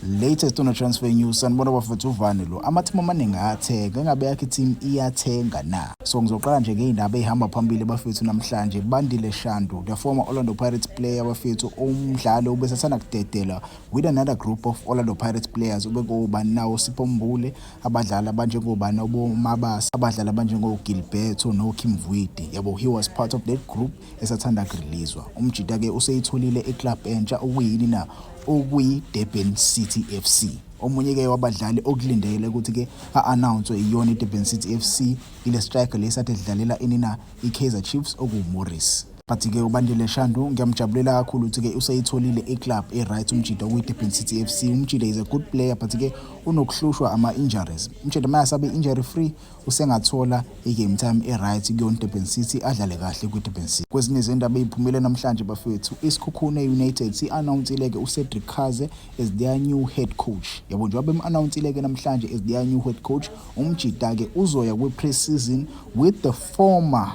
Latest on transfer news, sanibona bafethu. Uvane lo, amathimu amaningi ayathenga, engabe yakhe team iyathenga na? So ngizoqala nje ngey'ndaba ey'hamba phambili bafethu namhlanje. Bandile Shandu, the former Orlando Pirates player bafethu, umdlali ubesethanda kudedela with another group of Orlando Pirates players, ubekobani nawo Sipho Mbule, abadlali abanjengobani oboMabasa, abadlali abanjengo-Gilberto noKimvuidi yabo. He was part of that group esathanda kureleaswa. Umjita-ke useyitholile iclub entsha, okuyini na? Okuyi-Durban City FC. Omunye-ke wabadlali okulindele ukuthi-ke a-announce iyona i-Durban City FC, ile striker lesi ade dlalela ini na? I-Kaizer Chiefs, okuwuMorris. But-ke uBandile Shandu ngiyamjabulela kakhulu ukuthi-ke useyitholile iclub e-right umjida, okuyi-Durban City FC. Umjida is a good player, but-ke unokuhlushwa ama-injuries. Umjida uma asabe injury free, usengathola i-game time e-right kuyona Durban City, adlale kahle kwi-Durban City. Kwezinye izindaba ey'phumile namhlanje bafethu, iSekhukhune United si-announce-ile-ke uCedric Kaze as their new head coach yabo. Njengoba bem-announce-ile-ke namhlanje as their new head coach, umjida-ke uzoya kwi-pre-season with the former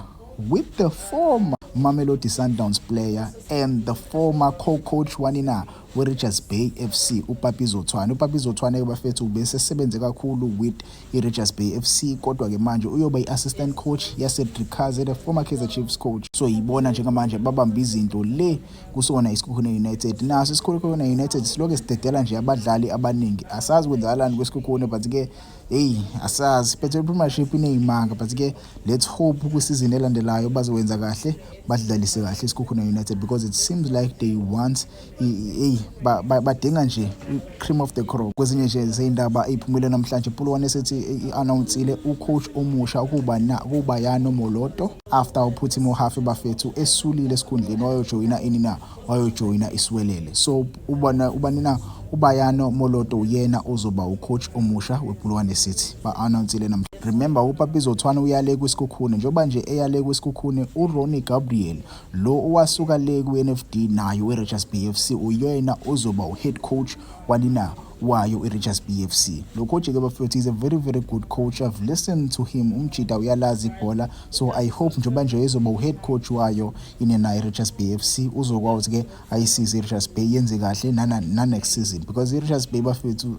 Mamelodi Sundowns player and the former co-coach wanina we-Richards Bay FC, uPapi Zothwane. UPapi Zothwane-ke bafethu ubesesebenze kakhulu with i-Richards Bay FC, kodwa-ke manje uyoba i-assistant coach yaCedric Kaze, the former Kaizer Chiefs coach. So yibona njengamanje babamba izinto le kusona iSekhukhune United. Naso iSekhukhune United siloke sidedela nje abadlali abaningi, asazi kwenzakalani kweSekhukhune, but-ke hey, asazi, Betway Premiership ineyimanga. But-ke let's hope kwisizini elandelayo bazowenza kahle, badlalise kahle iSekhukhune United, because it seems like they want, hey, badinga nje cream of the crop. Kwezinye nje zey'ndaba ey'phumile namhlanje, Polokwane City i-announce-ile ucoach omusha ukuba na kuBayano Moloto, after uPhuthi Mohafe bafethu esulile esikhundleni, wayojoyina ini na? Wayojoyina iSiwelele. So ubona ubani na? UBayano Moloto uyena ozoba ucoach omusha wePolokwane City, ba-announce-ile namhlanje. Remember, uPapi Zothwane uyale kwiSekhukhune. Njengoba nje eyale kwiSekhukhune, uRonnie Gabriel lo owasuka le kwi-NFD nayo i-Richards Bay FC, uyena ozoba u-head coach wanina wayo i-Richards Bay FC. Lo coach-ke bafethu is a very very good coach. I've listened to him, umjida uyalazi ibhola. So I hope njengoba nje ezoba u-head coach wayo inena i-Richards Bay FC, uzokwazi ke ayisize i-Richards Bay yenze kahle nana next season, because i-Richards Bay bafethu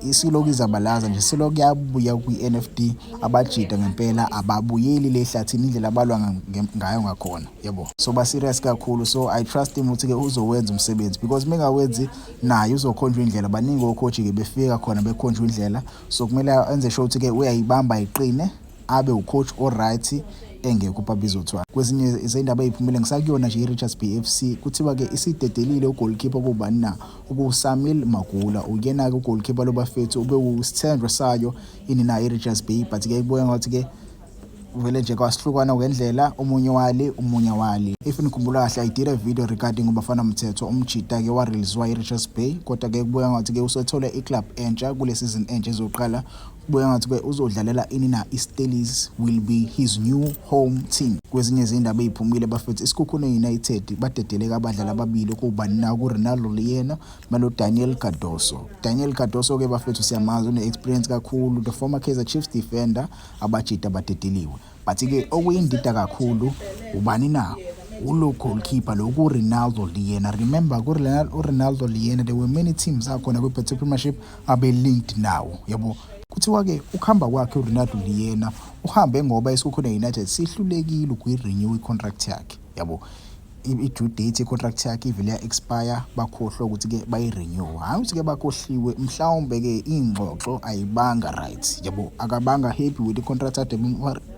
isilokhu izabalaza nje, silokhu yabuya kwi-NFD. Abajida ngempela ababuyeli le hlathini, indlela abalwa ngayo ngakhona yabo. So ba serious kakhulu, so I trust him ukuthi ke uzowenza umsebenzi, because mengawenzi naye uzokhonjwa indlela. Baningi ocoach ke befika khona bekhonjwa indlela, so kumele enze sure ukuthi ke uyayibamba iqine, abe ucoach oright engekho uPapi Zothwane. Kwezinye izindaba ey'phumile ngisakuyona nje i-Richards Bay FC, kuthiwa-ke isidedelile ugoalkeeper kubani na? UkuSamil Magula. Uyena-ke ugoalkeeper lo bafethu, ube usithenjwa sayo ini na? I-Richards Bay. But-ke kubuya ngathi-ke vele nje kwasihlukana ngendlela, omunye wali, omunye wali. If nikhumbula kahle, I did a video regarding uBafana Mthetho. Umjita-ke wareleaswa i-Richards Bay, kodwa-ke kubuya ngathi-ke usethole iclub entsha kule season entsha ezoqala. Kubuya ngathi-ke uzodlalela ini na? iStellies will be his new home team. Kwezinye izindaba ey'phumile bafethu, iSekhukhune United badedeleka abadlali ababili, kubani na? KuRenaldo Leaner nalo Daniel Cardoso. Daniel Cardoso-ke bafethu siyamazi, une-experience kakhulu, the former Kaizer Chiefs defender. Abajida badedeliwe, but-ke okuyindida kakhulu ubani na? Ulo goalkeeper lo ku-Renaldo Leaner. Remember, uRenaldo Leaner, there were many teams akhona kwi-Betway Premiership abe-linked nawo yabo. Kuthiwa-ke ukuhamba kwakhe uRenaldo Leaner, uhambe ngoba iSekhukhune United sihlulekile ukuyi-renew i-contract yakhe yabo. I-due date ye-contract yakhe ivele ya-expire, bakhohlwa ukuthi-ke bayi-renew. Hhayi ukuthi-ke bakhohliwe, mhlawumbe-ke iy'ngxoxo ayibanga right yabo, akabanga happy with i-contract ade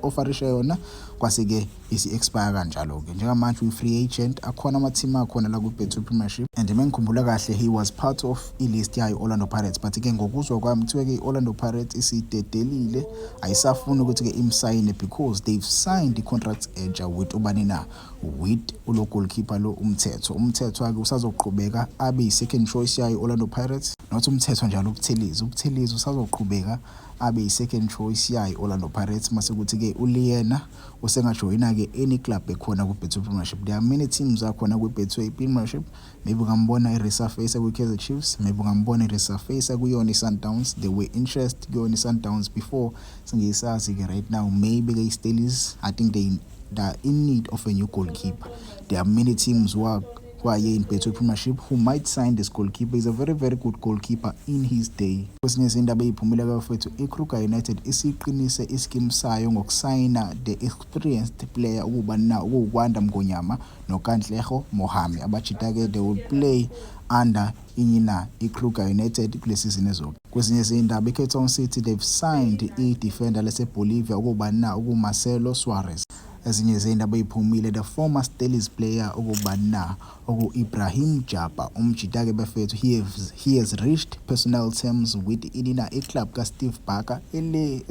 offerishe yona, kwase-ke isi-expire kanjalo-ke. Njengamanje uyi-free agent, akhona ama-team akhona la kwi-Betway Premiership, and mengikhumbula kahle, he was part of i-list yayo i-Orlando Pirates. But-ke ngokuzwa kwami, kuthiwa-ke i-Orlando Pirates isidedelile, ayisafuni ukuthi-ke imsayine, because they've signed i-contract entsha with ubani na? With ulo goalkeeper lo uMthetho. UMthetho-ke usazoqhubeka abe yi-second choice yayo i-Orlando Pirates, not uMthetho njalo, uButhelezi. UButhelezi usazoqhubeka abe yi-second choice yayo i-Orlando Pirates, mase kuthi-ke uLeaner usengajoyina-ke any club ekhona kwi-Betway Premiership. There are many teams akhona kwi-Betway Premiership. Maybe ungambona i-resurface kwi-Kaizer Chiefs, maybe ungambona i-resurface kuyona i-Sundowns. There were interest kuyona i-Sundowns before, singesazi-ke right now. Maybe-ke i-Stellies, I think they are in need of a new goalkeeper. There are many teams who are Kwaye in Betway Premiership who might sign this goalkeeper. He's a very, very good goalkeeper in his day. Kwesinye izindaba eziphumile bafethu, iKruger United isiqinise iskim sayo ngokusayina the experienced player ukuba na ukuwuKwanda Mngonyama noKantleho Mohame. Abajita-ke, they will play under inyina iKruger United kule season ezoka. Kwezinye izindaba, iCape Town City, they've signed i-defender laseBolivia ukuba na ukuMarcelo Suarez. Ezinye izindaba eziphumile, the former Stellies player ukuba na oku-Ibrahim Jabba, umjita-ke bafethu, he has reached personal terms with inina iclub kaSteve Barker ele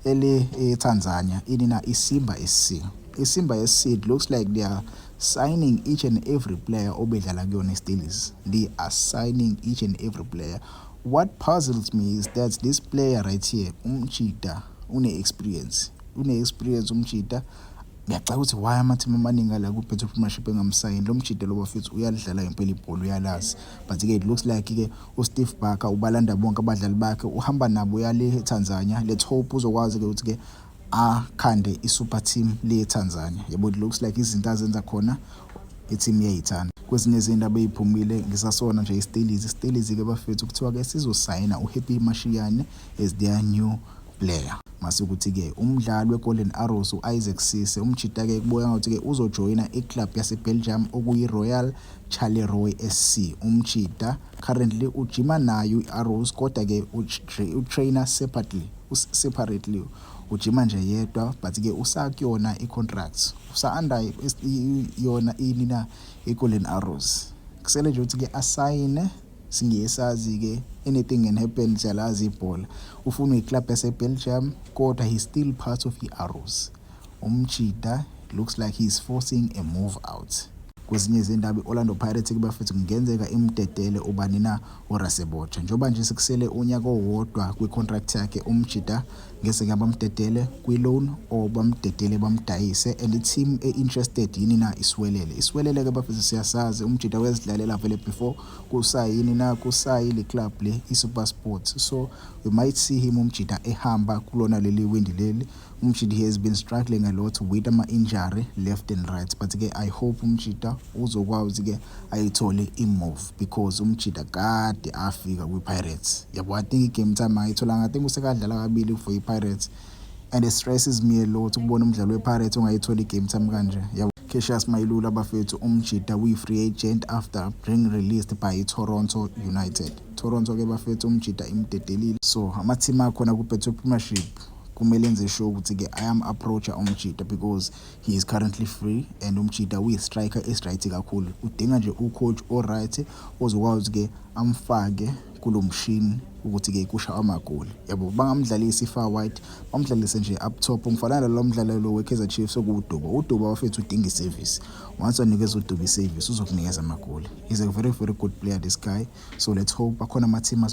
ele eTanzania, inina iSimba SC. ISimba SC, it looks like they are signing each and every player obedlala kuyona iStellies. They are signing each and every player. What puzzles me is that this player right here, umjita une-experience, une-experience umjita. Ngiyacaka ukuthi why ama-team amaningi ala ku-Betway Premiership engamsayini lo mjita lo. Bafethu, uyalidlala impela ibhola, uyalazi, but-ke it looks like-ke uSteve Barker ubalanda bonke abadlali bakhe, uhamba nabo uyale eTanzania. Let's hope uzokwazi-ke ukuthi-ke akhande i-super team le eTanzania, yabo. It looks like izinto azenza khona, i-team iyayithanda. Kwezinye izindaba eziphumile, ngisasona nje iStellies, iStellies-ke bafethu, kuthiwa-ke sizosayina uHappy Mashiyane as their new player. Mase ukuthi-ke umdlali we-Golden Arrows u-Isaac Sise, umjita-ke, kubuya ngathi-ke uzojoyina iclub yase-Belgium okuyi-Royal Charleroi SC. Umjita currently ujima nayo i-Arrows, kodwa-ke utrainer separately, ujima nje yedwa, but-ke usakuyona i-contract, usa-under yona ini na i-Golden Arrows. Kusele nje ukuthi-ke asayine. Singesazi-ke, anything can happen, siyalazi ibhola. Ufuna iclub yase-Belgium, kodwa he's still part of i-Arrows. Umjita looks like he's forcing a move out. Kwezinye izindaba, i-Orlando Pirates bafethu, kungenzeka imdedele ubani na uRasebotja, njengoba nje sekusele unyaka owodwa kwi-contract yakhe umjita. Ngeze bamdedele kwi-loan or bamdedele bamdayise, and i-team e-interested yini na iSiwelele. ISiwelele-ke bafethu, siyasazi, umjita wezidlalela vele before kusayini na kusayi le club le i-SuperSport, so we might see him umjita ehamba kulona leli windi leli. Umjita, he has been struggling a lot with ama-injury left and right, but-ke I hope umjita uzokwazi-ke ayithole i-move, because umjita kade afika kwi-Pirates, yabo. I think i-game time ayitholanga. I think usekadlala kabili for i-Pirates, and it stresses me a lot ukubona umdlalo we-Pirates ongayitholi i-game time kanje, yabo. Cassius Mailula bafethu, umjita uyi-free agent after being released by Toronto United. Toronto-ke bafethu, umjita imdedelile, so ama-team akhona ku-Betway Premiership kumele enze sure ukuthi-ke ayam-approach-a umjita, because he is currently free, and umjita uyi-striker esi-right kakhulu. Udinga nje ucoach o-right ozokwazi-ke amfake kulo mshini ukuthi-ke kusha amagoli, yabo. Bangamdlalisi i-far wide, bamdlalise nje up top, ngifana nalo mdlalo lo we-Kaizer Chiefs okuwuDuba. UDuba bafethu udinga i-service. Once wanikeza uDuba i-service, uzokunikeza amagoli. He's a very, very good player, this guy, so let's hope akhona ama-team.